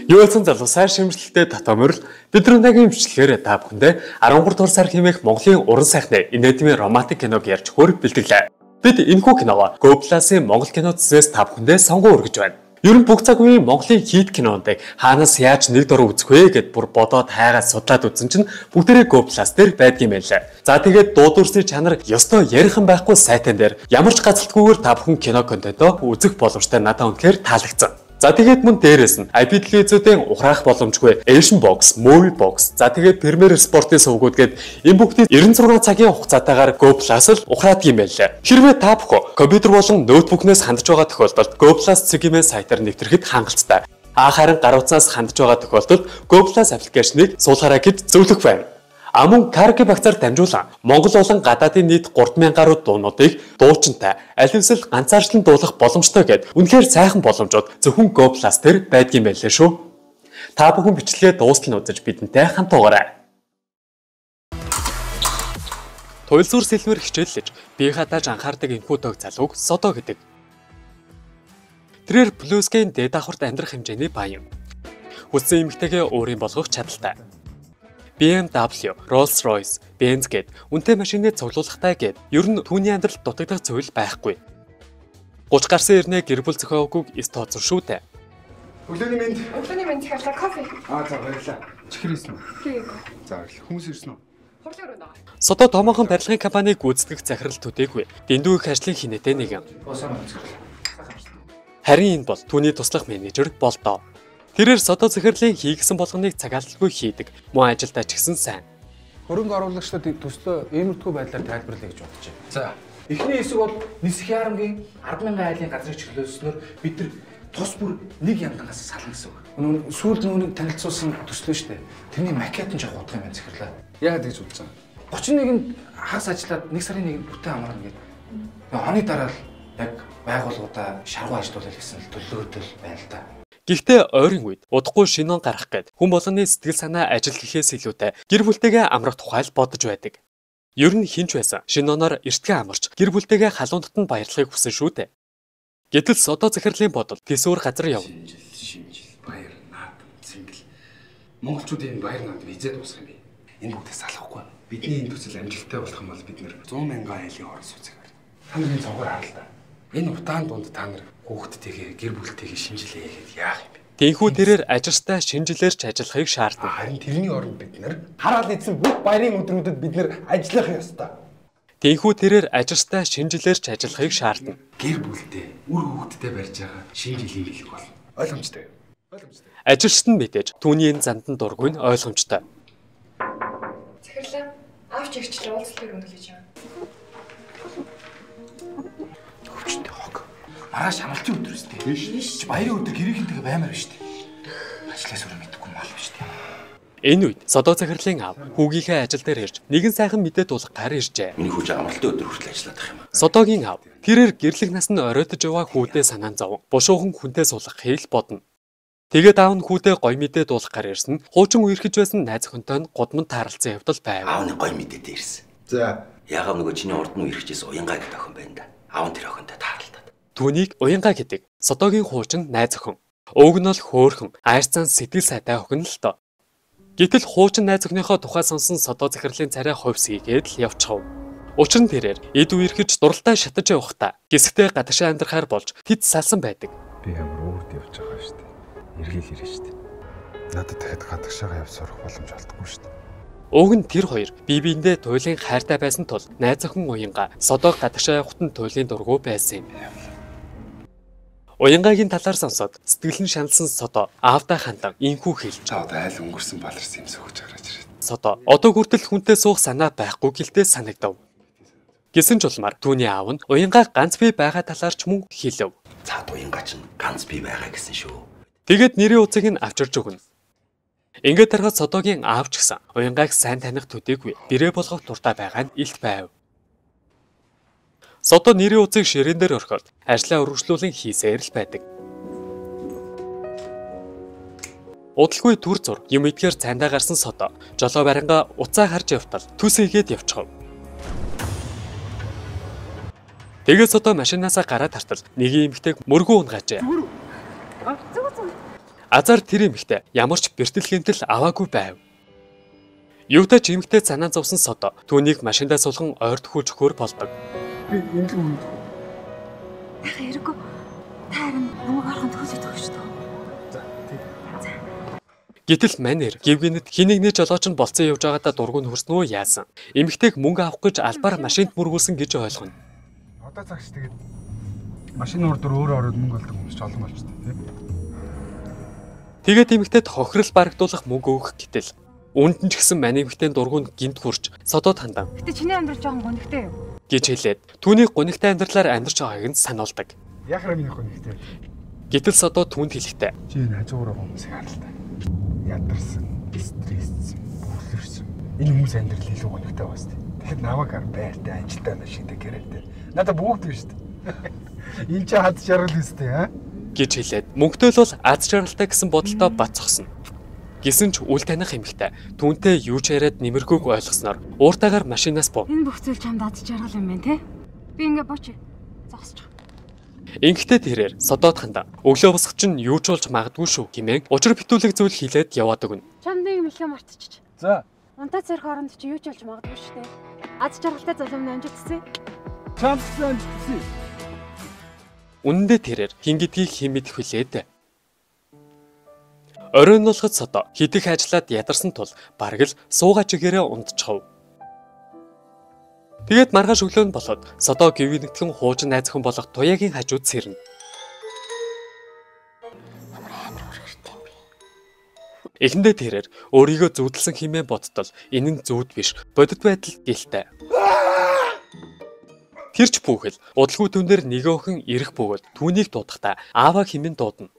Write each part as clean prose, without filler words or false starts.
Юу болсон залуусаа шимжлэлтэй татаа морил бид нар өнөөгийн бичлэгээр та бүхэндээ 13 дугаар сар хэмээх Монголын уран сайхны инээдмийн романтик киног ярьж хөр бэлтгэлээ. Бид энэхүү киногоо Go Plus-ийн Монгол кино зүсээс та бүхэндээ сонгон өргөж байна. Ер нь бүх цаг үеийн Монголын хит киноныг хаанаас яаж нэг дор үзэх вэ гэд бүр бодоод хайгаад судлаад үзсэн чинь бүгдээрээ Go Plus дээр байдгийм байлаа. За тэгээд дуу дүрсний чанар ёстой ярихан байхгүй сайтан дээр ямар ч гацалтгүйгээр та бүхэн кино контентоо үзэх боломжтой надад үнэхээр таалагдсан. За тэгээд мөн дээрээс нь IP телевизүүдийн ухраах боломжгүй Asian Box, Movie Box, за тэгээд Premier Sport-ийн сувгууд гээд энэ бүгдийг 96 цагийн хугацаатаагаар Go Plus л ухраадаг юм байлаа. Хэрвээ та бүхэн компьютер болон ноутбукнаас хандж байгаа тохиолдолд Go Plus цэгийн сайтаар нэвтрэхэд хангалттай. Харин гар утсаас хандж байгаа тохиолдолд Go Plus аппликейшнийг суулгаарай гэж зөвлөх байна. А мөн караоке багцаар дамжуулан Монгол болон гадаадын нийт 3000 гаруй дуунуудыг дуучинтай аль эсвэл ганцаарчлан дуулах боломжтой гэд үнэхээр сайхан боломжууд зөвхөн Go Plus дээр байдгийм байлаа шүү. Та бүхэн бичлэгээ дуустал нь үзэж бидэнтэй хамт угаарай. Туйлсуур сэлмэр хичээллэж бие хатааж анхаардаг энэхүү тог залууг Содо гэдэг. Тэрээр Плюсгийн дээд давхарт амьдрах хэмжээний баян. Хүссэн эмэгтэйгээ өөрийн болгох чадaltaй. BMW, Rolls-Royce, Benz гэд үнэтэй машиныг цуглуулахтай гэд ер нь түүний амьдралд дутагдах зүйл байхгүй. 30 гарсан ирнэ гэр бүл зохиогүйг эс тооцсон шүү дээ. Өглөөний мэнд. Өглөөний мэнд захирлаа кофе. Аа за баярлалаа. Чихэр ирсэн үү? Тийм. За баярлалаа. Хүмүүс ирсэн үү? Хурлын өрөөнд байгаа. Содо томоохон барилгын компаниг гүйцэтгэх захирал төдийгүй дэндүү их ажлын хинээтэй нэгэн. Харин энэ бол түүний туслах менежер Болдоо. Тэрээр Содо захирлын хийгсэн болгоныг цагаалалгүй хийдэг. Мөн ажилдаа ч гэсэн сайн. Хөрөнгө оруулагчдад төслөө иймэрхүү байдлаар тайлбарлая гэж бодож байна. За, эхний хэсэг бол нисэх ярамгийн 10,000 айлын газрыг чөлөөлснөөр бид нар тус бүр нэг яндангаас сална гэсэн үг. Нүүн сүүлд нүунийг танилцуулсан төслөө шүү дээ. Тэрний макет нь жоох удах юм байна захирлаа. Яагаад гэж бодож байгаа? 31-нд хагас ажиллаад 1 сарын 1-нд бүтэн амарна гэдэг. Тэгээ оны дараа л яг байгууллагуудаа шаргуу ажиллуулах гэсэн л төлөвлөгөөтэй байна л да. Гэхдээ ойрын үед удахгүй шинэ он гарах гээд хүн болгоны сэтгэл санаа ажил гэхээс илүүтэй гэр бүлтэйгээ амрах тухай л бодож байдаг. Ер нь хэн ч байсан шинэ оноор эртгэн амарч гэр бүлтэйгээ халуун дотн баярлахыг хүсэн шүү дээ. Гэтэл Содо захирлын бодол тэсвэр газар явна. Шинжил, баяр, наадам, цэнгэл. Монголчуудын энэ баяр наадам хизээ дуусах юм бэ? Энэ бүгдээ салахгүй. Бидний энэ төсөл амжилттай болох юм бол бид нэр 100,000 айлын орон сууцыг барина. Та нарын цонхоор харал та. Энэ удаан дунд та нар хүүхдтэйгээ гэр бүлтэйгээ шинжилгээ хийгээд яах юм бэ? Тэнхүү тэрээр ажилтаа шинжилээрч ажиллахыг шаардна. Харин тэрний оронд бид нар хараал эзэн бүх баярын өдрүүдэд бид нар ажиллах ёстой. Тэнхүү тэрээр ажилтаа шинжилээрч ажиллахыг шаардна. Гэр бүлтэй, үр хүүхдтэй барьж байгаа шинэ жилийн бэлэг болно. Ойлгомжтой юу? Ойлгомжтой. Ажилчид нь мэдээж түүний энэ занд нь дургүй нь ойлгомжтой. Захирлаа авч ирчлээ уулзалтыг өндөрлөж байгаа. Хөвчтэй хог. Маргааш амралтын өдөр үстэй. Чи баярын өдөр гэрийнхэнтэйгээ баймаар биш үү? Ажлаас өрөө мэдхгүй мал биш үү? Энэ үед Содо захирлын аав хүүгийнхээ ажил дээр ирж нэгэн сайхан мэдээ дуулах гар иржээ. Миний хүү амралтын өдөр хүртэл ажиллаад байх юм. Содогийн аав тэрээр гэрлэх наснд оройтож яваа хүүдээ санаан зовон бушуухан хүнтэй суулгахыг л бодно. Тэгээд аав нь хүүдээ гой мэдээ дуулах гар ирсэн хуучин үерхэж байсан найз охинтой нь гудамд тааралцсан явдал байв. Аав нь гой мэдээтэй ирсэн. За. Яагаад нөгөө чиний урд нь үерхэжсэн уянгаа гэдэг охин байна да. Аав нь тэр охинтой тааралдаад. Түүнийг уянгаа гэдэг Содогийн хуучин найз охин. Өвг нь бол хөөхөн, айрцан сэтгэл сайтай охин л доо. Гэтэл хуучин найз охиныхоо тухай сонсон Содо захирлын царай хувьсгийгээд л явчихав. Учир нь тэрээр эд үерхэж дуралтай шатаж явахдаа хэсэгтээ гадагшаа амьдрахаар болж тэд салсан байдаг. Би ямар өөрт явж байгаа шүү дээ. Эргээл ирнэ шүү дээ. Надад дахиад гадагшаага явж сурах боломж олдохгүй шүү дээ. Уг нь тэр хоёр бие биендээ туйлын хайртай байсан тул найз охин уянгаа Содог гадагшаа явахад нь туйлын дургүй байсан юм. Уянгагийн талаар сонсоод сэтгэл нь шаналсан Содо аавдаа хандан инхүү хэлж. Та одоо айл өнгөрсөн баларсан юм сөхөж гараж ирээд. Содо одоо хүртэл хүнтэй суух санаа байхгүй гэлтэй санагдав. Гэсэн ч улмаар түүний аав нь уянгаа ганц бие байгаа талаар ч мөн хэлв. Цаад уянгаа чинь ганц бие байгаа гэсэн шүү. Тэгээд нэрийн утсыг нь авчирч өгнө. Ингээд тархад Содогийн аав ч гэсэн уянгааг сайн таних төдийгүй бэрээ болгох дуртай байгаа нь илт байв. Содо нэрийн утсыг ширээн дээр орхиод ажлаа үргэлжлүүлэн хийсээр л байдаг. Удалгүй түр зур юм идэхээр цайндаа гарсан Содо жолоо барингаа уцаа харж явтал төс хийгээд явчихав. Тэгээд Содо машинаасаа гараад хартал нэгэн эмэгтэйг мөргөө унгаажээ. Азар тэр эмэгтэй ямар ч бэртэл гэмтэл аваагүй байв. Юутай ч эмэгтэй санаа зовсон Содо түүнийг машиндаа суулган ойр төхүүлж өгөхөөр болдог. Би эмнэлэг өмнө. Яха хэрэггүй. Та харин намайг орхон төхөж өгөх шүү дээ. За тий. Гэтэл манер гівгэнэт хинэгний жолооч нь болцсон явж байгаадаа дургу нь хөрснөө яасан. Эмэгтэйг мөнгө авах гэж албаар машинд мөргүүлсэн гэж ойлгоно. Одоо цагш тэгээд машины урд өөр ороод мөнгө олдог хүмүүс ч олон болчтой тий. Тэгээд эмэгтэйд хохирол барагдуулах мөнгө өгөх гэтэл үүнд нь ч гэсэн мань эмэгтэй дургу нь гинт хурж Содод хандан. Гэтэ чиний амьдрал жоохон гонигтай юу? Гэж хэлээд түүний гонигтай амьдралаар амьдарч байгааг нь сануулдаг. Яхаа миний гонигтай. Гэтэл Содо түүнд хэлэхдээ чи энэ хажуугаар байгаа хүмүүсийг харал та. Ядарсан, стресссэн, бүлэрсэн. Энэ хүмүүс амьдрал илүү гонигтай байна шүү дээ. Тэгэхэд намайг хар байртай, ажилтаа машинтай, гэрэлтэй. Надад бүгд биш шүү дээ. Энэ чи хад жаргал өстэй аа гэж хэлээд мөнгөтэй л бол аз жаргалтай гэсэн бодолтой бат зогсно. Гэсэн ч үл таних эмэгтэй түүнтэй юу ч яриад нэмэргүйг ойлгосноор ууртайгаар машинаас буу. Энэ бүх зүйл чамд аз жаргал юм байна те? Би ингээ боч зогсож. Ингэхдээ тэрээр Содод хандаа өглөө босох чинь юу ч болж магадгүй шүү хэмээн учир битүүлэг зүйл хэлээд яваад өгнө. Чамд нэг юм хэлэх мартчих. За. Унтаа цэрх оронд чи юу ч болж магадгүй шүү дээ. Аз жаргалтай залуу минь амжилтсан. Чамд амжилтсан. Үнэндээ тэрээр хэн гэдгийг хэн мэдэх вүлээ дээ. Оройн болоход Содо хидэх ажиллаад ядарсан тул бараг л суугаа чигээрээ унтчихав. Тэгээд маргааш өглөө нь болоод Содо гэвэнэгтгэн хуучин найз охин болох Туяагийн хажууд сэрнэ. Ямар амар өргөртэй юм бэ? Эхэндээ тэрээр өөрийгөө зүудэлсэн хэмээн бодтол энэ нь зүуд биш, бодит байдал гэлтэй. Тэр ч бүхэл удалгүй түн дээр нэгэн охин ирэх бөгөөд түүнийг дуудахдаа ааваа хэмээн дуудана.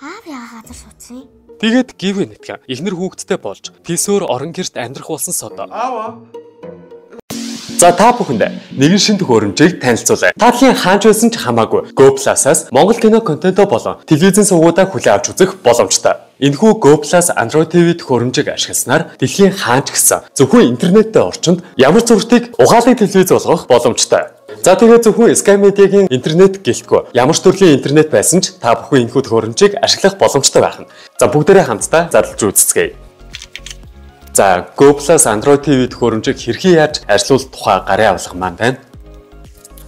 Аав яагаад газар суудсан? Тэгээд гэвэнэгтгэн эхнэр хүүхэдтэй болж тийсөөр орон гэрт амьдрах болсон Содо. Аава. За та бүхэнд нэгэн шинэ төхөөрөмжийг танилцуулъя. Та бүхэн хаач байсан ч хамаагүй Go Plus-аас Монгол кино контентоо болон телевизийн сувгуудаа хүлээн авч үзэх боломжтой. Энэхүү Go Plus Android TV төхөөрөмжийг ашигласнаар дэлхийн хаач гэсэн зөвхөн интернеттэй орчинд ямар зургтыг ухаалаг телевиз болгох боломжтой. За тэгээд зөвхөн Sky Media-гийн интернет гэлтгүй ямар ч төрлийн интернет байсан ч та бүхэн энэхүү төхөөрөмжийг ашиглах боломжтой байх нь. За бүгдээрээ хамтдаа задлж үзцгээе. За Go Plus Android TV төхөөрөмжийг хэрхэн яаж ажилуулах тухай гарын авлага маань байна.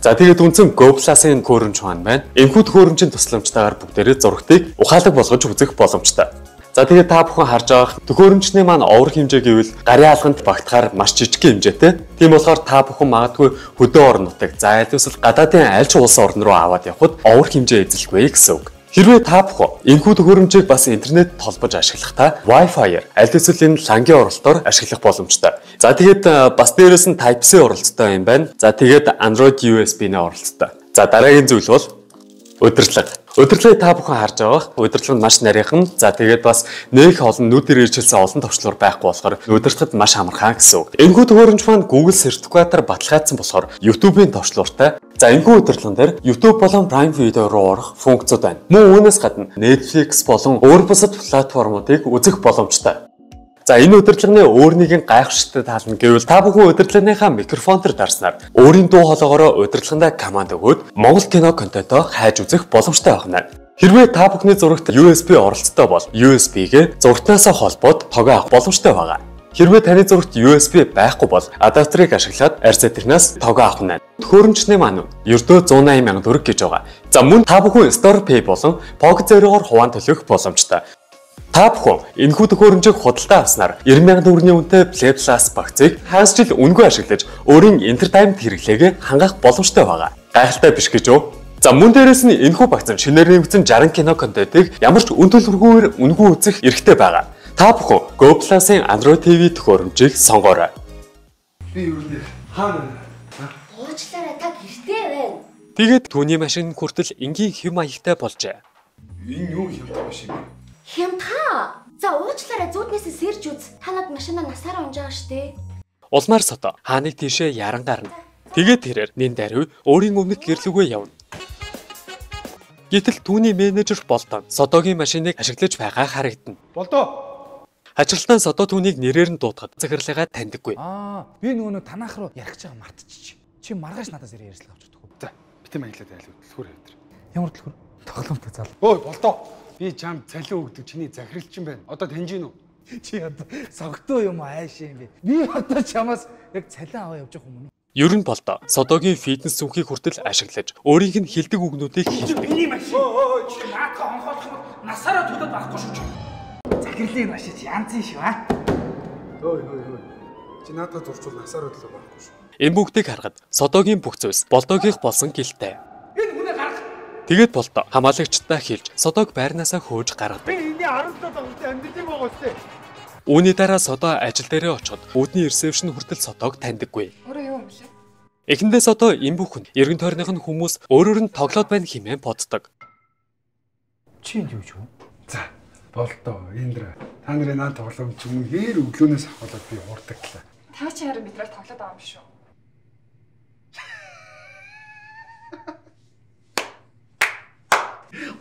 За тэгээд үндсэн Go Plus-ын төхөөрөмж маань байна. Энэхүү төхөөрөмжийн тусламжтайгаар бүгдээрээ зурагтыг ухаалаг болгож үзэх боломжтой. За тэгээд та бүхэн харж байгаа төхөөрөмжний маань овор хэмжээ гэвэл гарын алганд багтахаар маш жижиг хэмжээтэй. Тийм болохоор та бүхэн магадгүй хөдөө орон нутаг, за аль эсвэл гадаадын аль ч улс орн руу аваад явхад овор хэмжээ эзэлгүй гэсэн үг. Хэрвээ та бүхэн энэхүү төхөөрөмжийг бас интернет холбож ашиглахдаа Wi-Fi-аар аль эсвэл энэ лангийн оролтоор ашиглах боломжтой. За тэгээд бас дээрээс нь Type-C оролттой юм байна. За тэгээд Android USB-ний оролттой. За дараагийн зүйл бол удирдлага. Удирдлагыг та бүхэн харж байгаа. Удирдлага нь маш нарийнхан. За тэгээд бас нэх олон нүдээр ирчилсэн олон товчлуур байхгүй болохоор удирдахад маш амархан гэсэн үг. Энэхүү төхөөрөмж маань Google сертификатаар баталгаажсан болохоор YouTube-ийн товчлууртай. За энэхүү удирдлаган дээр YouTube болон Prime Video руу орох функцууд байна. Мөн үүнээс гадна Netflix болон өөр бусад платформуудыг үзэх боломжтой. За энэ удирдлагын өөр нэгэн гайхамшигтай тал нь гэвэл та бүхэн удирдлагынхаа микрофон дээр дарснаар өөрийн дуу хоолойгоороо удирдлагандаа команд өгөөд Монгол кино контентоо хайж үзэх боломжтой байна. Хэрвээ та бүхний зурагт USB оролцтой бол USB-гээ зурагтнаасаа холбоод тогоо авах боломжтой байгаа. Хэрвээ таны зурагт USB байхгүй бол адаптерыг ашиглаад арьс тогоо авах нь. Төхөөрөмжний маань ердөө 180 сая төгрөг гэж байгаа. За мөн та бүхэн Store Pay болон Pocket Zero-оор хуваан төлөх боломжтой. Та бүхэн энэхүү төхөөрөмжийг худалдаа авснаар 90 сая төгрөгийн үнэтэй Play Plus багцыг хагас жил үнэгүй ашиглаж өөрийн entertainment хэрэглээгээ хангах боломжтой байгаа. Гайхалтай биш гэж үү? За мөн дээрээс нь энэхүү багц нь шинээр нэмэгдсэн 60 кино контентыг ямар ч үн төлбөргүйгээр үнэгүй үзэх эрхтэй байгаа. Та бүхэн Go Plus-ын Android TV төхөөрөмжийг сонгоорой. Би юу нэ? Хаана? Уучлаарай та гэртээ байна. Тэгээд түүний машин хүртэл энгийн хэв маягтай болжээ. Энэ юу хямдхан машин бэ? Хямдхан. За уучлаарай зүүднээсээ сэрж үз. Та над машинаа насаараа унж байгаа штэ. Улмаар Содо хааныг тийшээ яран гарна. Тэгээд тэрээр нэн даруй өөрийн өмнөх гэрлүүгээ явна. Гэтэл түүний менежер Болдон Содогийн машиныг ашиглаж байгаа харагдана. Болдоо. Хачиралтан Содо түүнийг нэрээр нь дуудахад захирлыгаа таньдаггүй. Аа, би нөгөө нэг танаах руу ярих гэж байгаа мартчих. Чи маргааш надаас ирээ ярьслага авч өгдөг. За, битэн маяглаад айл төлхөр хэвтэр. Ямар төлхөр? Тоглоомтой зал. Ой, Болдоо. Би чамд цалин өгдөг чиний захиралчин байна. Одоо таньж гин үү? Чи одоо согтуу юм ааш юм бэ? Би одоо чамаас яг цалин аваа явж байгаа юм уу? Ер нь Болдоо Содогийн фитнес зүнхийг хүртэл ашиглаж өөрийнх нь хилдэг үгнүүдийг хэлдэг. Миний машин. Өө чи наадхаа онхоолох юм бол насаараа төлөөд барахгүй шүү чи. Захирлын машин чи янзын шүү аа. Ой ой ой. Чи наадхаа зурчвал насаараа төлөө барахгүй шүү. Энэ бүгдийг харахад Содогийн бүх зүйлс Болдоогийнх болсон гэлтэй. Энэ хүнээ гарга. Тэгээд Болдоо хамгаалагчдаа хэлж Содог байрнаасаа хөөж гаргадаг. Би энэний 17 тоглолтын амьдралын байгаа үстэй. Үүний дараа Содоо ажил дээрээ очиход үүдний ресепшн хүртэл Содоог таньдаггүй. Өөрөө юу юм блэ? Эхэндээ Содоо энэ бүхэн эргэн тойрных нь хүмүүс өөрөөр нь тоглоод байна хэмээн боддог. Чи энд юу ч юм? За, Болдоо, Индра. Та нарын наа тоглоом ч юм хээр өглөөнөөс ахуулаад би хуурдаглаа. Та чи харин бидрээр тоглоод байгаа юм шүү.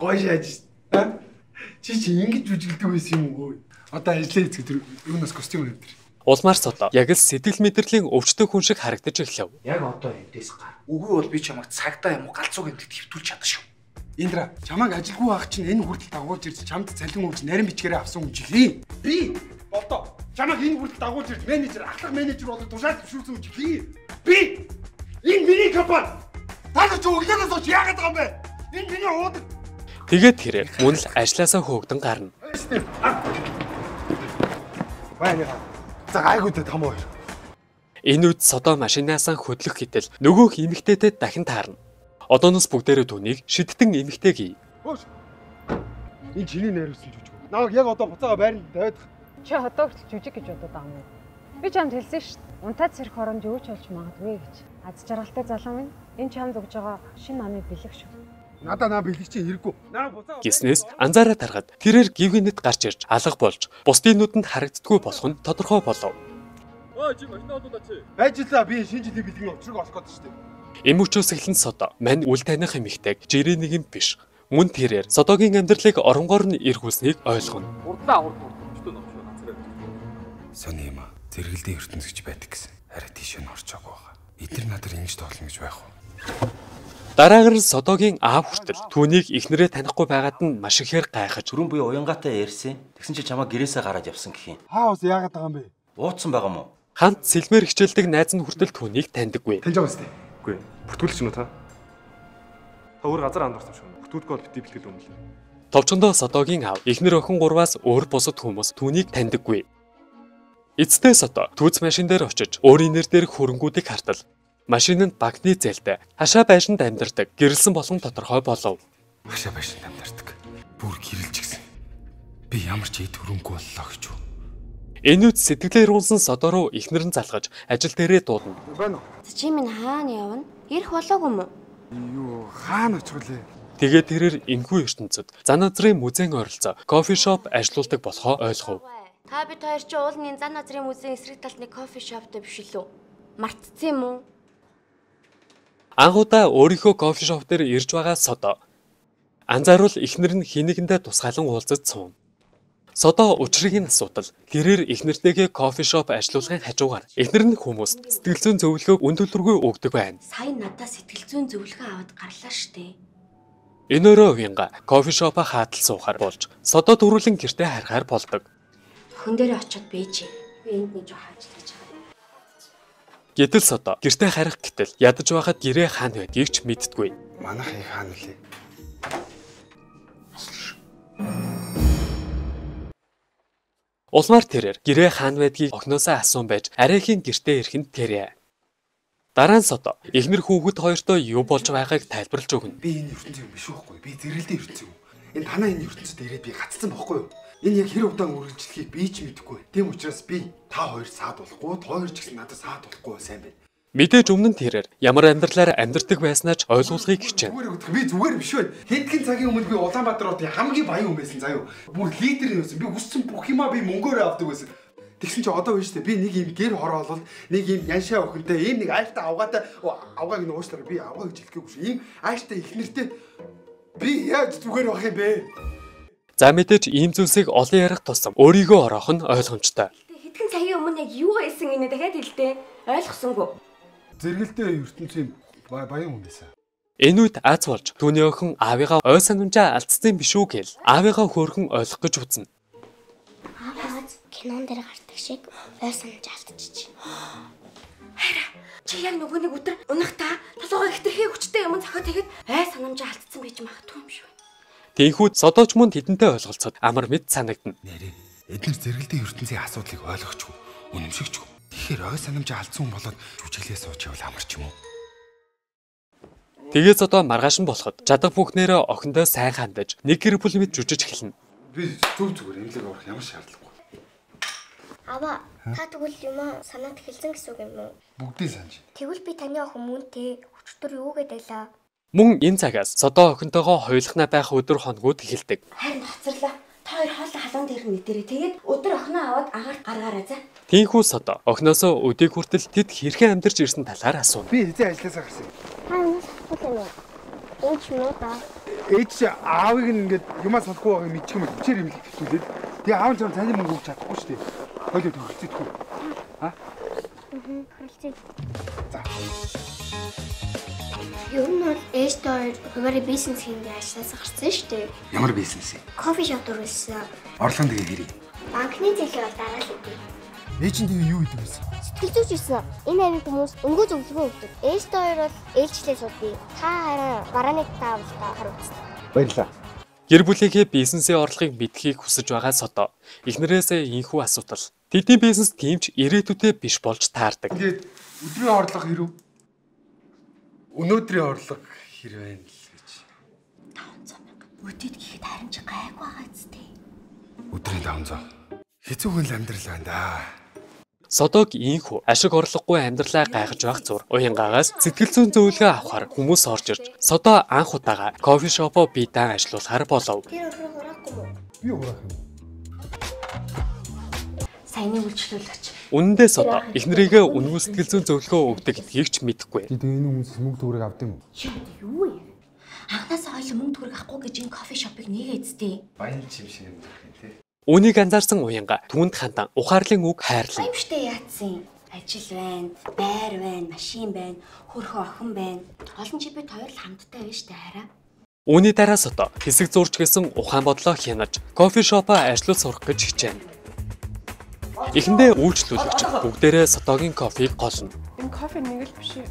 Гоё шааж. Чи чи ингэж жүжиглдэг байсан юм уу? Одоо ажлаа хийцгээ тэр юунаас костюм өнөдөр. Улмаар Содоо яг л сэтгэл мэдрэлийн өвчтөй хүн шиг харагдаж эхлэв. Яг одоо эндээс гар. Үгүй бол би чамайг цагдаа юм уу галзуу гэмтэд хэвтүүлж чадна шүү. Индра, чамайг ажилгүй байх чинь энэ хүртэл дагуулж ирж чамд цалин өгч нарийн бичгээрээ авсан хүн чихээ. Би Болдоо чамайг энэ хүртэл дагуулж ирж менежер, ахлах менежер болоод тушаал төвшүүлсэн хүн чихээ. Би энэ миний компани. Та нар чи өглөөнөөс хойш яагаад байгаа юм бэ? Энэ миний уудаг. Тэгээд тэрээр мөн л ажлаасаа хөөгдөн гарна. Байна. За гайгүй дээ том хоёр. Энэ үед Содоо машинаасаа хөдлөх гэтэл нөгөөх эмэгтэйтэй дахин таарна. Одооноос бүгдээрээ түүнийг шидтэн эмэгтэй гий. Хөөш. Энэ чиний найруулсан жүжиг. Намайг яг одоо буцаага байранд тавиад. Чи одоо хүртэл жүжиг гэж бодод байгаа юм уу? Би чамд хэлсэн шүү дээ. Унтаад сэрэх хооронд юу ч болж магадгүй гэж. Аз жаргалтай залуу минь энэ чамд өгж байгаа шинэ намыг бэлэг шүү. Надаа наа бэлэг чинь хэрэггүй. Наа буцаага. Гиснээс анзаараа тарахад тэрээр гівгэнэт гарч ирж алга болж бусдын нүдэнд харагддаггүй болох нь тодорхой болов. Ой чи машин одуулаа чи. Ажиллаа би шинэ жилийн бэлгийн учрыг олох гээд шүү дээ. Эм өчөөс эхлэн Содоо мань үл таних эмэгтэйг жирийн нэг юм биш. Мөн тэрээр Содогийн амьдралыг оронгоор нь эргүүлснийг ойлгоно. Урдлаа урд урд өчтөө новшоо ганцаараа. Сони юм аа. Зэрэгэлдийн ертөнц гэж байдаг гэсэн. Арай тийш нь орчоогүй байгаа. Эдгээр надад ингэж тоглоно гэж байх уу? Дараагаар нь Содогийн аав хүртэл түүнийг эхнэрээ танихгүй байгаад нь маш ихээр гайхаж. Түрүүн би уянгаатай ярьсан. Тэгсэн чи чамаа гэрээсээ гараад явсан гэх юм. Хаа ус яагаад байгаа юм бэ? Ууцсан байгаа мó? Хамт сэлмээр хичээлдэг найз нь хүртэл түүнийг таньдаггүй. Таньж байгаа үстэй. Үгүй. Бүртгүүлж гэнэ үү та? Та өөр газар андуурсан юм шиг. Бүртгүүлэхгүй бол бити бэлтгэл өмнө. Товчондоо Содогийн аав эхнэр охин гурваас өөр бусад хүмүүс түүнийг таньдаггүй. Эцэстээ Содоо түүц машин дээр очиж өөрийн нэр дээрх хөрөнгүүдийг хартал. Машин нь банкны зээлтэй хашаа байшинд амьдардаг гэрэлсэн болгон тодорхой болов. Хашаа байшинд амьдардаг. Бүр гэрэлж гисэн. Би ямар ч эд хөрөнгө боллоо гэж үү? Энэ үед сэтгэлээ рүүнсэн Содоо руу эхнэр нь залгаж ажил дээрээ дуудана. Байна уу? Чи минь хаана явна? Ирэх болоогүй юм уу? Юу хаана очих вэ? Тэгээд тэрээр энэхүү ертөнцид зан назрын музейн ойролцоо кофе шоп ажиллаулдаг болохоо ойлгов. Та бид хоёр чи уулны зан назрын музейн эсрэг талны кофе шоптой биш үлээ? Мартцсан юм уу? Анхудаа өөрийнхөө кофе шоп дээр ирж байгаа Содоо. Анзааруул эхнэр нь хинэгэндээ тусгаалan уулзаж сууна. Содоо учрыг нь асуудал тэрээр эхнэртэйгээ кофе шоп ажиллуулахын хажуугаар эхнэр нь хүмүүст сэтгэл зүйн зөвлөгөөг үн төлбөргүй өгдөг байна. Сая надаас сэтгэл зүйн зөвлөгөө аваад гарлаа штэ. Энэ өрөө уянга кофе шопоо хаатал суухаар болж Содоо дөрвөлэн гэртээ харихаар болдог. Охин дээрээ очиод бийж. Би энд нэг жоох ажиллаж байгаа. Гэтэл Содоо гэртээ харих гэтэл ядаж байхад гэрээ хаана байдгийг ч мэддэггүй. Манайх их хаана лээ? Улмаар тэрээр гэрээ хаана байдгийг охиноосоо асуун байж арайхийн гэртээ ирэх нь тэрэ. Дараа нь Содоо эхнэр хүүхэд хоёртоо юу болж байгааг тайлбарлаж өгнө. Би энэ ертөнцийн юм биш үхгүй. Би зэрэгэлдээ ертөнцийн юм. Энэ танаа энэ ертөнцид ирээд би гацсан бохгүй юу? Энэ яг хэр удаан үргэлжлэхийг би ч мэдэхгүй. Тийм учраас би та хоёр саад болохгүй, та хоёр ч гэсэн надад саад болохгүй сайн байна. Мэдээж өмнө нь тэрээр ямар амьдралаар амьдардаг байснаа ч ойлгуулахыг хичээнэ. Зүгээр өгдөх би зүгээр биш байна. Хэдхэн цагийн өмнө би Улаанбаатар хотын хамгийн баян хүн байсан заа юу. Бүр лидер юм байсан. Би хүссэн бүх юмаа би мөнгөөр авдаг байсан. Тэгсэн чи одоо биш үү? Би нэг юм гэр хороолол, нэг юм яншаа охинтой, ийм нэг ааштай авгаатай, авгааг нь уушлаарай. Би авгаа гэж хэлэхгүй шүү. Ийм ааштай их нэртэй би яаж зүгээр байх юм бэ? За мэдээж ийм зүйлсийг олон ярих тусам өөрийгөө ороох нь ойлгомжтой. Хэдхэн цагийн өмнө яг юу байсан гинэ дахиад хэлдэ. Ойлгосонгүй. Зэрэгэлдээ ертөнцийн баян хүн байсан. Энэ үед аз болж түүний охин аавыгаа ой санамжаа алдсан биш үү гэл аавыгаа хөөрхөн ойлгох гэж үзнэ. Аав кинон дээр гардаг шиг ой санамжаа алдчихжээ. Хайраа, чи яг нөгөө нэг өдөр унахтаа толгой хэтэрхий хүчтэй юм зохиод тэгэд ой санамжаа алдсан байж магадгүй юм шүү. Тийхүү Содооч мөн тэдэнтэй ойлголцоод амар мэд санагдана. Нэрээ эднэр зэрэгэлдээ ертөнцийн асуудлыг ойлгохгүй, үнэмшигчгүй. Тэгэхээр ой санамжаа алдсан хүн болоод жүжиглээ сууж явал амар ч юм уу? Тэгээ Содоо маргааш нь болоход чадах бүхнээрээ охиндоо сайн хандаж нэг гэр бүл мэд жүжиж эхэлнэ. Би зөв зүгээр эмнэлэг орох ямар шаардлагагүй. Аваа, та тэгвэл юм санаад эхэлсэн гэсэн үг юм уу? Бүгдийг санаж. Тэгвэл би таны охин мөнтэй өчтөр юу гэдэлээ? Мөн энэ цагаас Содоо охинтойгоо хоёулахнаа байх өдөр хоногуд эхэлдэг. Харин хоцорлоо. Та хоёр хоолой халуун дээр нь мэдэрээ. Тэгээд өдөр охиноо аваад агаарт гаргаарай за. Тийхүү Содоо охиноосоо өдийг хүртэл тэд хэрхэн амьдарч ирсэн талаар асууна. Би хэзээ ажилласаа гарсан. Та юмас санахгүй юм уу? Ээж муу да. Ээж чи аавыг нь ингээд юмаа санахгүй байгааг мэдчих юм бол хүчээр имлэг хэвтүүлээд тэгээ аав нь ч цайны мөнгө өгч чадахгүй шүү дээ. Хойлоо тохиролцох үү? Аа? Тохиролцъё. За. Ер нь бол ээжтэй хоёр хуваарь бизнес хийх ажилласаа гарсан шүү дээ. Ямар бизнес юм? Кофе шоп дөрвөлсөн. Орлогын тэгээ хэрэг. Банкны зээлээ бол дараа л өгье. Ээж нь тэгээ юу гэдэг вэ? Сэтгэл зүйч ирсэн. Энэ аймгийн хүмүүс өнгөө зөвлөгөө өгдөг. Ээжтэй хоёр бол ээлжлээ суудгийг. Та харин барааны таавалтай хариуцсан. Баярлалаа. Гэр бүлийнхээ бизнесийн орлогыг мэдхийг хүсэж байгаа Содоо эхнэрээсээ энэхүү асуудал. Тэдний бизнес тийм ч ирээдүйдээ биш болж таардаг. Тэгээд өдрийн орлого хэрв? Өнөөдрийн орлого хэр байна л гэж. 500 мянга. Өдөөд гэхэд харин ч гайгүй байгаа зү. Өдрийн 500. Хэцүүхэн л амьдрал байна да. Содоог ийхүү ашиг орлогогүй амьдралаа гайхаж байх зур уянгаагаас сэтгэл зүйн зөвлөгөө авахар хүмүүс орж ирж Содоо анх удаага кофе шопоо бие даан ажиллуулахар болов. Тэр өрхөө хураахгүй мүү? Би хураах юм. Саяны үйлчлүүлэгч. Үнэндээ Содоо эхнэрийгээ үнэгүй сэтгэл зүйн зөвлөгөө өгдөг гэдгийг ч мэдэхгүй. Тэгээд энэ хүмүүсээс мөнгө төгрөг авд юм уу? Юу юм? Анхнаасаа хоёул мөнгө төгрөг авахгүй гэж энэ кофе шопыг нэгээдтэй. Баян чим шиг юм дэх юм те. Үүнийг анзаарсан уянга түүнд хандан ухаарлын үг хайрлана. Аимштай яатсан. Ажил байна, байр байна, машин байна, хөрхөн охин байна. Гол нь чи бид хоёр л хамттай байна штэ хараа. Үүний дараа Содоо хэсэг зурж гээсэн ухаан бодлоо хянаж кофе шопоо ажиллаж сурах гэж хичээнэ. Эхэндээ үйлчлүүлэгч бүгдээрээ Содоогийн кофег голно. Энэ кофе нэг л биш үү?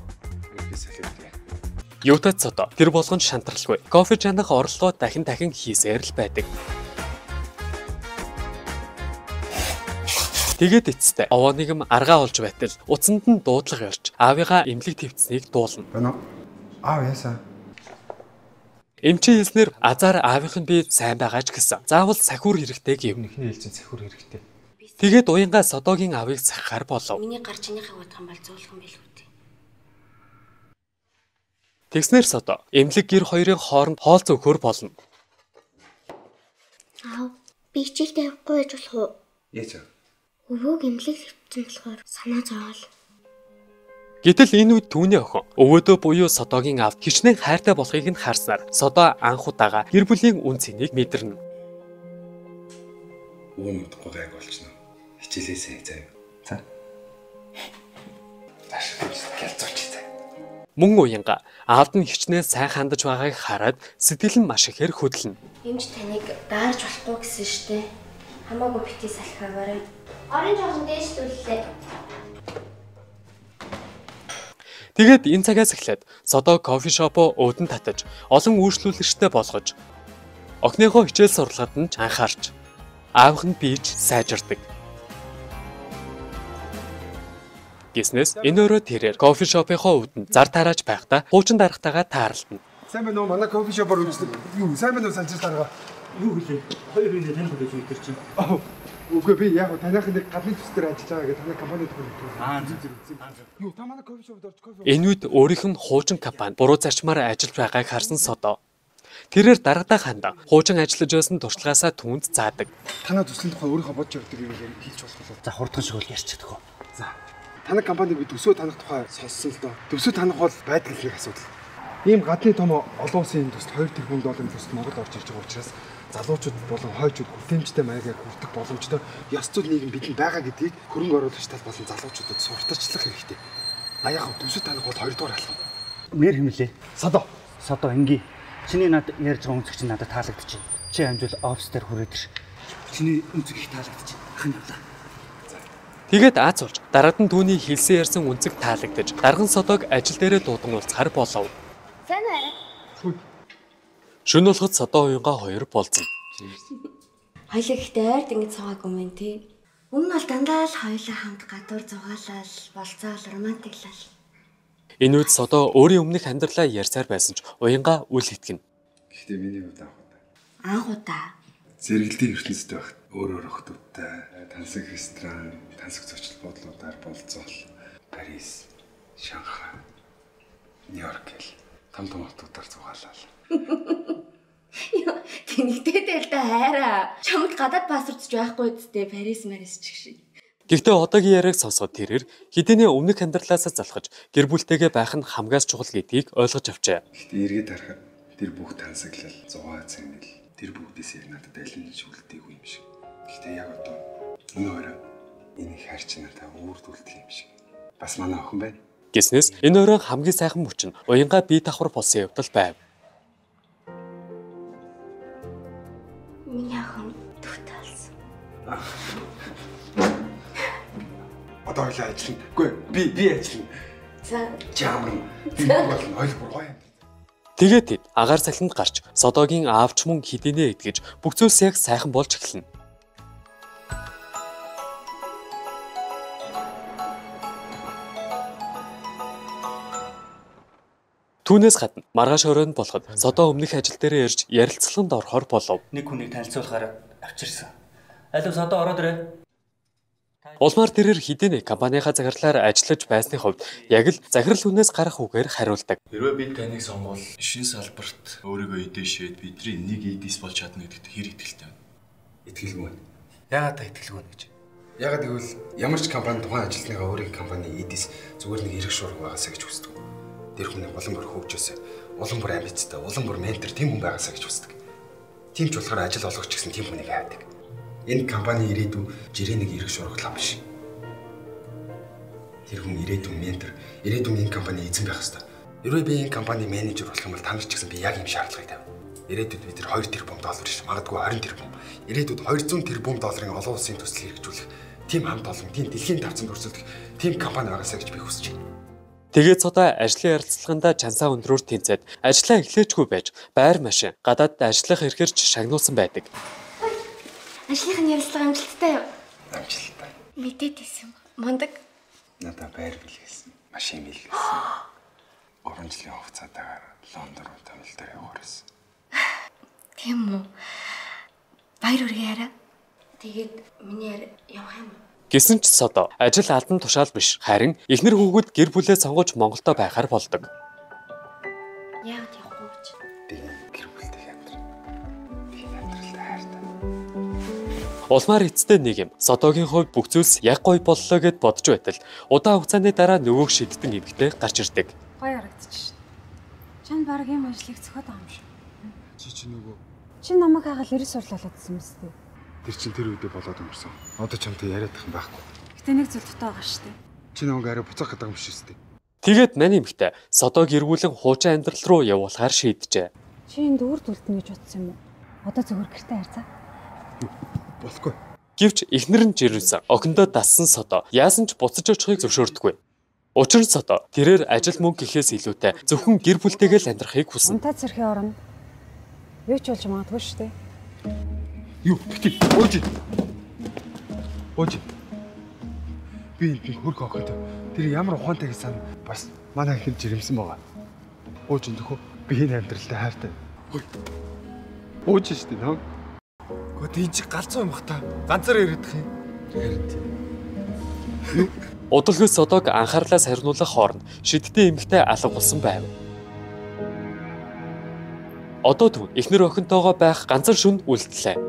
Юутад Содоо тэр болгонд шантралгүй. Кофе чанах орлогоо дахин дахин хийсээр л байдаг. Тэгээд эцэстээ овоо нэгм аргаа олж байтал утсанд нь дуудлага ярьж аавыгаа эмнэлэг твцсэнийг дуулна. Байна уу? Аав яасан? Эмчийн хэлснээр азар аавынх нь бие сайн байгаа ч гэсэн заавал сахиур хэрэгтэй гэв. Эхний ээлжинд сахиур хэрэгтэй. Тэгээд уянгаа Содоогийн аавыг сахихаар болов. Миний гар чинийхийг бодох юм бол зөөлхөн байлгүй дээ. Тэгснээр Содоо эмнэлэг гэр хоёрын хооронд хоол зөөхөр болно. Аав, би хичээлдээ явахгүй байж болох уу? Яаж вэ? Өвөөг эмнэлэг хэвтсэн болохоор санаа зовоол. Гэтэл энэ үед түүний охин өвөөдөө буюу Содоогийн аавд хичнээн хайртай болохыг нь харснаар Содоо анх удаага гэр бүлийн үн цэнийг мэдэрнэ. Өвөө нь удахгүй гайг болчихно. Хичээлээсээ заяа. За. Тааш гялцуулчих заяа. Мөн уянга аавд нь хичнээн сайн хандаж байгааг хараад сэтгэл нь маш ихээр хөдлөнө. Эмч таныг даарч болохгүй гэсэн штэ. Хамаагүй бити салхиагаарай. Орон жоохон дээшлүүллээ. Тэгээд энэ цагаас эхлээд Содоо кофе шопоо үүдэн татаж олон үйлчлүүлэгчтэй болгож охиныхоо хичээл сурлагад нь ч анхаарч аавх нь бийж сайжирдаг. Гиснээс энэ өрөө тэрээр кофе шопынхоо үүдэн зар тарааж байхдаа хуучин даргатайгаа тааралдана. Сайн байна уу? Манай кофе шопоор үйлчлэг. Юу сайн байна уу санчир дарга? Юу гэлээ? Хоёр хүнээ таних гэж өдөр чинь. Үгүй би яг таных нэг гадны төс дээр ажиллаж байгаа гэдэг танай компани төр. Аа зөв зөв. Юу та манай кофе шопд орж кофе. Энэ үед өөрийнх нь хуучин компани буруу зарчмаар ажиллаж байгааг харсан Содоо. Тэрээр даргадаа хандан хуучин ажиллаж байсан туршлагаасаа түүнд заадаг. Танай төслийн тухай өөрийнхөө бодж явдаг юм хэлж болох уу? За хурдхан шиг бол ярьж чадах уу? За. Танай компаниг би төсөө танах тухай сонссон л доо. Төсөө танах бол байдаг л нэг асуудал. Ийм гадны том олон улсын төсөл 2 тэрбум долларын төсөл Монгол орж ирж байгаа учраас залуучууд болон хойчууд хүртээмжтэй маягаар хүртэх боломжтой ёс зүй нийгэм бидэнд байгаа гэдгийг хөрөнгө оруулагч тал болон залуучуудад сурталчлах хэрэгтэй. А яг төсөө танах бол 2 дугаар алхам. Нэр хэмлээ. Содоо. Содоо инги. Чиний над ярьж байгаа өнцөг чинь надад таалагдчихэв. Чи амжуул офис дээр хүрээд ир. Чиний өнцөг их таалагдчихэв. Ахын явлаа. Тэгээд аз болж дараад нь түүний хэлсэн ярьсан өнцөг таалагдаж дарган Содоог ажил дээрээ дуудан уулзахар болов. Сайн уу арай? Шөнө болоход Содоо уянгаа хоёр болзон. Хоёлаа ихтэй ойрд ингэж суугаагүй мэн тий. Өмнө нь бол дандаа л хоёлаа хамт гадуур зугаалал, болцоол, романтиклал. Энэ үед Содоо өөрийн өмнөх амьдралаа ярьсаар байсан ч уянгаа үл итгэнэ. Гэхдээ миний хувьд анх удаа. Анх удаа. Зэрэгэлдийн ертөнцид байхад өөр өөр охтуудтай тансаг ресторан, тансаг зочид буудлуудаар болцоол, Парис, Шанхай, Нью-Йорк гэл том том хотуудаар зугаалал. Йоо, тэнэгтэй л да хайраа. Чамд гадаад паспорт ч байхгүй үсттэй Парис, Марис ч гэх шиг. Гэхдээ одоогийн яриаг сонсоод тэрээр хэдийнэ өмнөх амьдралаасаа залхаж гэр бүлтэйгээ байх нь хамгаас чухал гэдгийг ойлгож авчээ. Гэхдээ эргээд харахад тэр бүх тансаглал, зугаа цэнгэл тэр бүгдээс яг надад аль нь ч үлдээгүй юм шиг. Гэхдээ яг одоо энэ орой энэ их хайр чи надад үүрд үлдэх юм шиг. Бас манай охин байна. Гэснээс энэ оройн хамгийн сайхан мөч нь уянгаа бие давхар болсон явдал байв. Миний охин дүүтэй болсон. Одоо хоёлаа ажиллана. Үгүй би ажиллана. За. Чи амарна. Би болно. Хоёул бүр гоё юм. Тэгээд тэд агаар цалинд гарч Содоогийн аавч мөн хэдийнэ итгэж бүх зүйлс яг сайхан болж эхэлнэ. Түүнээс гадна маргааш оройн болоход Содоо өмнөх ажил дээрээ ирж ярилцлаганд орохоор болов. Нэг хүнийг танилцуулахаар авчирсан. Алив Содоо ороод ирээ. Улмаар тэрээр хэдийнэ компанийнхаа захирлаар ажиллаж байсны хувьд яг л захирал хүнээс гарах үгээр хариулдаг. Хэрвээ бид таныг сонгвол шин салбарт өөрийгөө идэшээд бидний нэг эдис болж чадна гэдэгт хэр итгэлтэй байна? Итгэлгүй байна. Яагаад та итгэлгүй байна гэж? Яагаад гэвэл ямар ч компани тухайн ажилтныхаа өөрийн компани эдис зүгээр нэг эрх шуурга байгаасаа гэж хүсдэг. Тэр хүний улам бүр хөгжөөсэй, улам бүр амбицтай, улам бүр ментор тийм хүн байгаасаа гэж хүсдэг. Тийм ч болохоор ажил олгоч гэсэн тийм хүнийг хайдаг. Энэ компани ирээдүй жирээ нэг эрх шуурга биш. Тэр хүн ирээдүйн ментор, ирээдүйн энэ компани эзэн байх ёстой. Хэрвээ би энэ компани менежер болох юм бол та нар ч гэсэн би яг ийм шаардлагыг тавина. Ирээдүйд бид тэр 2 тэрбум доллар биш, магадгүй 20 тэрбум. Ирээдүйд 200 тэрбум долларын олон улсын төсөл хэрэгжүүлэх тийм хамт олон, тийм дэлхийн тавцанд өрсөлдөх тийм компани байгаасаа гэж би хүсэж байна. Тэгээд Содоо ажлын ярилцлагандаа чансаа өндрөөр тэнцээд ажлаа эхлээчгүй байж байр машин гадаадд ажиллах эрхээр ч шагнуулсан байдаг. Ажлынх нь ярилцлага амжилттай юу? Амжилттай. Мэдээд байсан юм. Мундаг. Надад байр бэлгэлсэн, машин бэлгэлсэн. 3 жилийн хугацаатаагаар Лондон руу томил дээр явахаар байсан. Тийм үү. Баяр хүргэе арай. Тэгээд миний арай явах юм уу? Гэсэн ч Содоо ажил алдан тушаал биш. Харин эхнэр хүүхэд гэр бүлээ сонгож Монголдо байхаар болдог. Яагаад явахгүй гэж? Би гэр бүлтэй амьдрал. Би амьдралтай хайртай. Улмаар эцэстээ нэг юм. Содоогийн хувьд бүх зүйлс яг гоё боллоо гэд бодож байтал удаан хугацааны дараа нөгөөх шидтэн эмэгтэй гарч ирдэг. Гоё харагдчих шин. Чанд баг ийм ажлыг зөхиод байгаа юм шиг. Чи чи нөгөө Чи намайг хагаал эрс сурлалаадсан мэт үү? Тэр чин тэр үедээ болоод өнгөрсөн. Одоо чамтай яриадах юм байхгүй. Гэтэ нэг зүйл дутаа байгаа шүү дээ. Чи намайг арай буцаах гэдэг юм биш үү? Тэгээд мань эмэгтэй Содоог эргүүлэн хуучин амьдрал руу явуулахаар шийджээ. Чи энд үрд үлдэнэ гэж бодсон юм уу? Одоо зүгээр гэртээ харьцаа. Болохгүй. Гэвч эхнэр нь жирэмсэн. Охиндоо дассан Содоо яасан ч буцаж очихыг зөвшөөрдөггүй. Учир нь Содоо тэрээр ажил мөнгө гэхээс илүүтэй зөвхөн гэр бүлтэйгээ л амьдрахыг хүснэ. Унтаа цэрхийн оронд юу ч болж магадгүй шүү дээ. Юу бити ууж. Ууж. Би энд хөрх охинтой. Тэр ямар ухаантай гэж сан бас манай ихэр жирэмсэн байгаа. Ууж энэ хөө би энэ амьдралтай хайртай. Ууж штэ нөө. Гэхдээ энэ чи галзуу юм бах та. Ганцаараа ирээдэх юм. Харин. Удалгүй Содоог анхаарлаа сарниулах хооронд шидтэн эмэгтэй алга болсон байв. Одоо түүн эхнэр охинтойгоо байх ганцхан шөнө үлдлээ.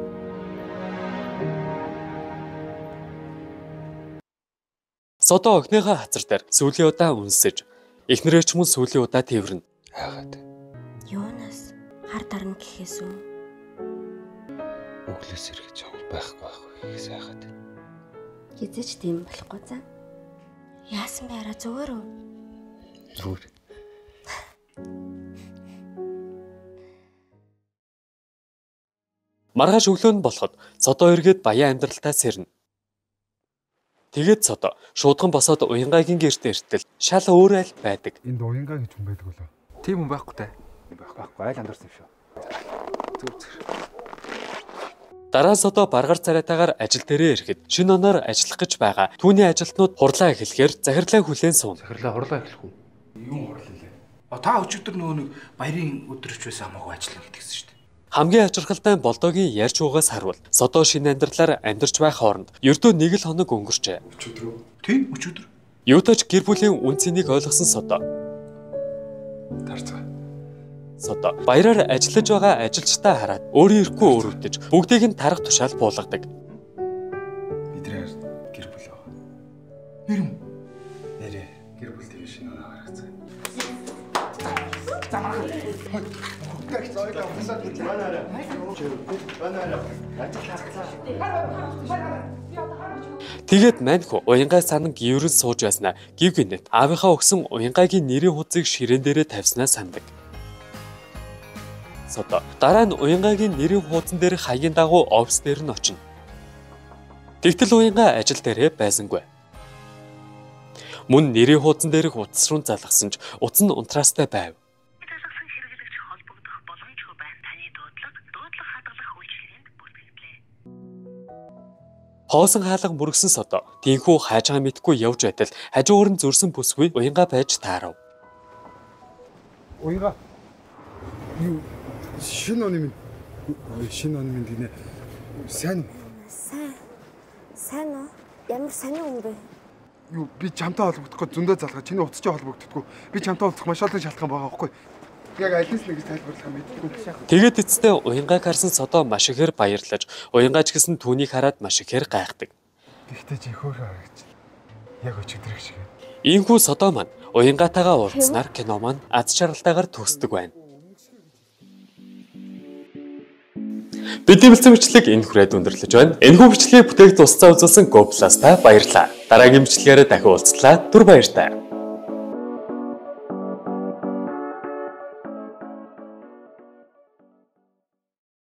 Содоо охиныхоо хацар дээр сүүлийн удаа үнсэж эхнэрээ ч мөн сүүлийн удаа тэрвэрнэ. Яагаад? Юунаас хар дарна гэхээс үү? Өглөөс ирэхэд чам байхгүй байх гэхээс яагаад? Хизээч тийм болохгүй заа. Яасан бэ арай зүгээр үү? Зүгээр. Маргааш өглөө нь болоход Содоо эргээд баян амьдралтай сэрнэ. Тэгээд Содоо шуудхан босоод Уянгагийн гэрт эртэл шал өөр айл байдаг. Энд Уянга гэж хүн байдаг болоо. Тийм хүн байхгүй та. Байхгүй айл андуурсан юм шүү. Зүг зүг. Дараа нь Содоо баргар царайтаагаар ажил дээрээ ирэхэд шинэ оноор ажиллах гэж байгаа. Түүний ажилтнууд хурлаа эхлэхээр захирлаа хүлээн сууна. Захирлаа хурлаа эхлэх үү? Юун хурлаа лээ? Та өчигдөр нөгөө нэг баярын өдөрч байсан хамаагүй ажиллана гэдгийгсэн шүү дээ. Хамгийн ажиргалтай нь Болдоогийн ярьж уугаас харвал Содоо шинэ амьдралаар амьдарч байх хооронд ердөө нэг л хоног өнгөрчээ. Өчигдөр үү? Тийм, өчигдөр. Юутай ч гэр бүлийн үн цэнийг ойлгосон Содоо. Тарцгаа. Содоо баяраар ажиллаж байгаа ажилчдаа хараад өөрөө ирэхгүй өөрөвдөж бүгдийг нь тарах тушаал буулгадаг. Бидний гэр бүл байгаа. Нэр юм. Нэрээ гэр бүл тэгээ шинэ оноо гаргацгаа. За маргааш. Тэгээд маньхүү Уянгаа санан гіврэн сууж байснаа гів гинэт аавынхаа өгсөн Уянгагийн нэрийн хуудсыг ширээн дээрээ тавьснаа сандаг. Содоо дараа нь Уянгагийн нэрийн хуудсан дээр хаягийн дагуу офис дээр нь очино. Тэгтэл Уянга ажил дээрээ байсангүй. Мөн нэрийн хуудсан дээрх утас руу залгасан ч утас нь унтраастай байв. Хоосон хаалга мөргсөн Содоо тийхүү хайжгаа мэдгүй явж байтал хажуугаар нь зөрсөн бүсгүй Уянга байж таарав. Уянга юу шинэ оны минь шинэ оны минь гинэ сайн уу? Сайн уу? Ямар сайн юм бэ? Юу би чамтай холбогдохгүй зөндөө залгаа чиний утас чи холбогддоггүй. Би чамтай уулзах маш олон шалтгаан байгаа байхгүй. Яг аль нь нэг тайлбарлах юм мэддэггүй. Тэгээд эцэстээ Уянгааг харсан Содоо маш ихээр баярлаж, Уянгаа ч гэсэн түүнийг хараад маш ихээр гайхдаг. Гэхдээ чи хөөрхөн харагч. Яг өчигдөр шиг. Иймхүү Содоо маань Уянгаатайгаа уулзсанаар кино маань аз жаргалтайгаар төгсдөг байна. Бидний бэлдсэн бичлэг энэ хүрээд өндөрлөж байна. Энэхүү бичлэгийг бүтээгт тусцаа үзүүлсэн Go Plus-та баярлалаа. Дараагийн бичлэгээрээ дахин уулзлаа. Түр баяртай.